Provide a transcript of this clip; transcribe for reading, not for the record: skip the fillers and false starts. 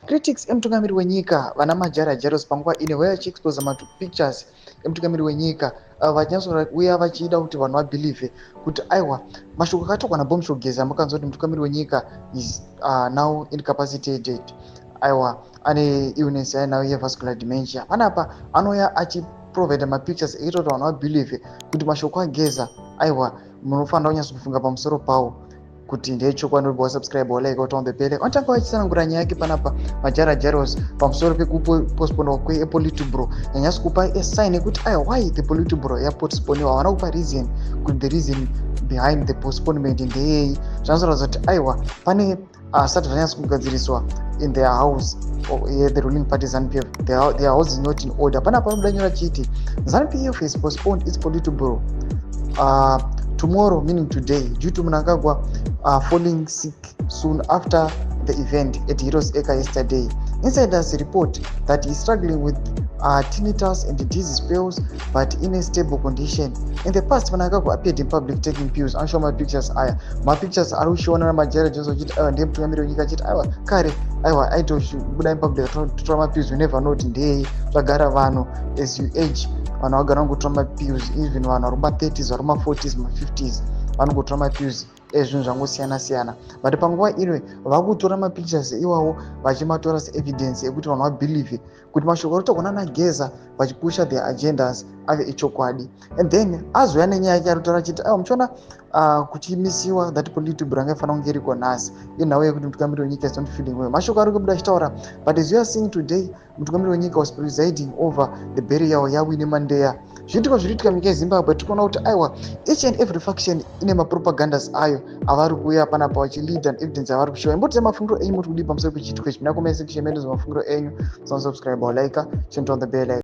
Critics emutungamiri wenyika vana Majara Jairos panguva ino vauya vachiexposa mapictures emutungamiri wenyika, vachinyatsokuuya vachida kuti vanhu vabelieve kuti aiwa, mashoko akatorwa naBombshell Geza makanzwa kuti mutungamiri wenyika is now incapacitated, aiwa, ane illness ainayo yevascular dementia. Panapa anouya achiprovida mapictures eita kuti vanhu vabelieve kuti mashoko aGeza, aiwa, munofanira kunyatsokufunga pamusoro pawo kuti ndechokwadi. Wasubscribe, walike, on the bell. Vanotanga vachitsanangura nyaya yake panapa Majara Jairos pamusoro pekupostponwa kwepolitburo, yanyatso kupa asign yekuti aiwa, why the politburo yapostponiwa. Havana kupa reason kuti the reason behind the postponement ndeyei. Zvanozoratidza kuti aiwa, pane asati zvanyatso kugadziriswa in their house, yeah, the ruling party ZANU PF, their house is not in order. Panapa vanobuda nyora chiti ZANU PF has postponed its politburo tomorrow, meaning today, due to Mnangagwa falling sick soon after the event at Heroes Acre yesterday. Insiders report that he is struggling with tinnitus and dizzy spells, but in a stable condition. In the past, Mnangagwa appeared in public taking pills. Anoshow mapictures aya, mapictures ari kuchiona naMajara Johnson achiti aiwa, ndiye mutungamiri wenyika, achiti aiwa, kare aiwa aitobuda in public totora mapills. You never know kuti ndeyei. Zvagara vanhu, as you age, vanhu vagara vangotora mapills. Even vanhu vari kuma30s, vari kuma40s, ma50s, vanongotora mapills ezvinhu zvangosiyana siyana. But panguva ino vakutora mapictures iwawo vachimatora seevidence ekuti vanhu vabelieve kuti mashoko ari kutaurwa nanaGeza vachipusha their agendas ave echokwadi. And then azouya nenyaya yake ari kutaura achiti aiwa, muchiona kuchimisiwa that politburo ranga ifanira kunge iriko nhasi inhau yekuti mutungamiri wenyika is not feeling well. Mashoko ari kubuda achitaura. But as you are seeing today, mutungamiri wenyika was presiding over the burial yaWinnie Mandeya. Zviitiko zviri kuitika munyika yeZimbabwe, tiri kuona kuti aiwa, each and every faction ine mapropagandas ayo avari kuuya panapa vachilead and evidence avari kushowa. Imbotiza mafungiro enyu, muri kudii pamusoro pechiitiko ichi? Muna comment section medu mafungiro enyu. Subscribe, like, turn on the bell.